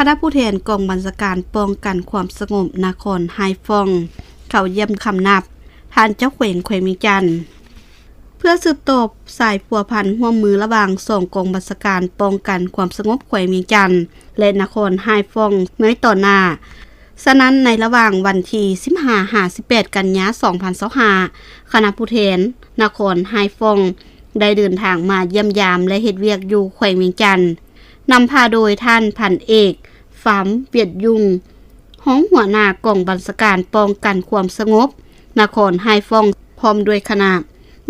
ຄະນະຜູ້ແທນກອງບັນຊາການປ້ອງກັນຄວາມສະຫງົບນະຄອນຮາຍຟອງ ເຂົ້າຢ້ຽມຄຳນັບທ່ານເຈົ້າແຂວງແຂວງວຽງຈັນ ເພື່ອສືບຕໍ່ສາຍພົວພັນຮ່ວມມືລະຫວ່າງສອງກອງບັນຊາການປ້ອງກັນຄວາມສະຫງົບແຂວງວຽງຈັນ ແລະ ນະຄອນຮາຍຟອງໃນຕອນໜ້າ. ສະນັ້ນ, ໃນລະຫວ່າງວັນທີສິບຫ້າຫາສິບແປດ ກັນຍາ ສອງພັນຊາວຫ້າ ຄະນະຜູ້ແທນນະຄອນຮາຍຟອງ ໄດ້ເດີນທາງມາຢ້ຽມຢາມ ແລະ ເຮັດວຽກຢູ່ແຂວງວຽງຈັນ ນຳພາໂດຍທ່ານພັນເອກ ຟາມ ວຽດຍຸງ ຮອງຫົວໜ້າກອງບັນຊາການປ້ອງກັນຄວາມສະຫງົບນະຄອນຮາຍຟອງ ພ້ອມດ້ວຍຄະນະ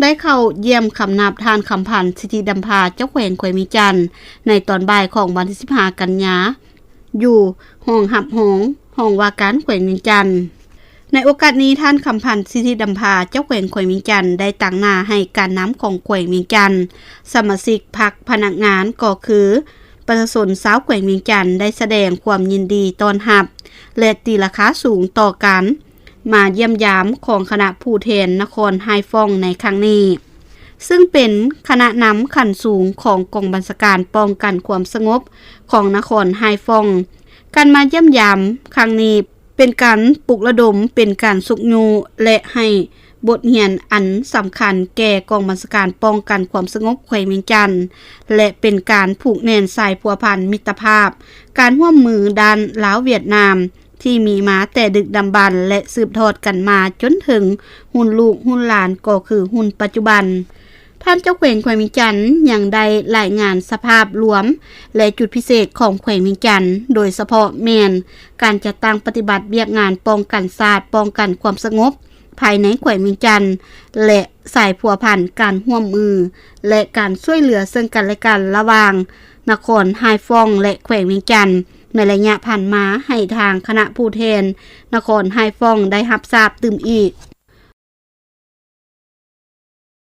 ໄດ້ເຂົ້າຢ້ຽມຄຳນັບທ່ານ ຄຳພັນ ສິດທິດຳພາ ເຈົ້າແຂວງແຂວງວຽງຈັນ ໃນຕອນບ່າຍຂອງວັນທີສິບຫ້າ ກັນຍາ ຢູ່ຫ້ອງຮັບຮອງ ຫ້ອງວ່າການແຂວງວຽງຈັນ. ໃນໂອກາດນີ້, ທ່ານ ຄຳພັນ ສິດທິດຳພາ ເຈົ້າແຂວງແຂວງວຽງຈັນ ໄດ້ຕາງໜ້າໃຫ້ການນຳຂອງແຂວງວຽງຈັນ, ສະມາຊິກພັກ, ພະນັກງານ ກໍຄືປະຊາຊົນຊາວແຂວງວຽງຈັນ ໄດ້ສະແດງຄວາມຍິນດີຕ້ອນຮັບ ແລະ ຕີລາຄາສູງຕໍ່ການມາຢ້ຽມຢາມຂອງຄະນະຜູ້ແທນນະຄອນຮາຍຟອງໃນຄັ້ງນີ້. ຊຶ່ງເປັນຄະນະນຳຂັ້ນສູງຂອງກອງບັນຊາການປ້ອງກັນຄວາມສະຫງົບຂອງນະຄອນຮາຍຟອງ. ການມາຢ້ຽມຢາມຄັ້ງນີ້ເປັນການປຸກລະດົມ, ເປັນການຊຸກຍູ້ ແລະ ໃຫ້ບົດຮຽນອັນສຳຄັນແກ່ກອງບັນຊາການປ້ອງກັນຄວາມສະຫງົບແຂວງວຽງຈັນ ແລະ ເປັນການຜູກແໜ້ນສາຍພົວພັນມິດຕະພາບ, ການຮ່ວມມືດ້ານລາວ-ຫວຽດນາມ ທີ່ມີມາແຕ່ດຶກດຳບັນ ແລະ ສືບທອດກັນມາຈົນເຖິງຮຸ່ນລູກຮຸ່ນຫຼານ ກໍຄືຮຸ່ນປັດຈຸບັນ. ທ່ານເຈົ້າແຂວງແຂວງວຽງຈັນຍັງໄດ້ລາຍງານສະພາບລວມ ແລະ ຈຸດພິເສດຂອງແຂວງວຽງຈັນ, ໂດຍສະເພາະແມ່ນການຈັດຕັ້ງປະຕິບັດວຽກງານປ້ອງກັນຊາດ, ປ້ອງກັນຄວາມສະຫງົບພາຍໃນແຂວງວຽງຈັນ ແລະ ສາຍພົວພັນການຮ່ວມມື ແລະ ການຊ່ວຍເຫຼືອເຊິ່ງກັນແລະກັນລະຫວ່າງນະຄອນຮາຍຟອງ ແລະ ແຂວງວຽງຈັນ ໃນໄລຍະຜ່ານມາ ໃຫ້ທາງຄະນະຜູ້ແທນນະຄອນຮາຍຟອງໄດ້ຮັບຊາບຕື່ມອີກ.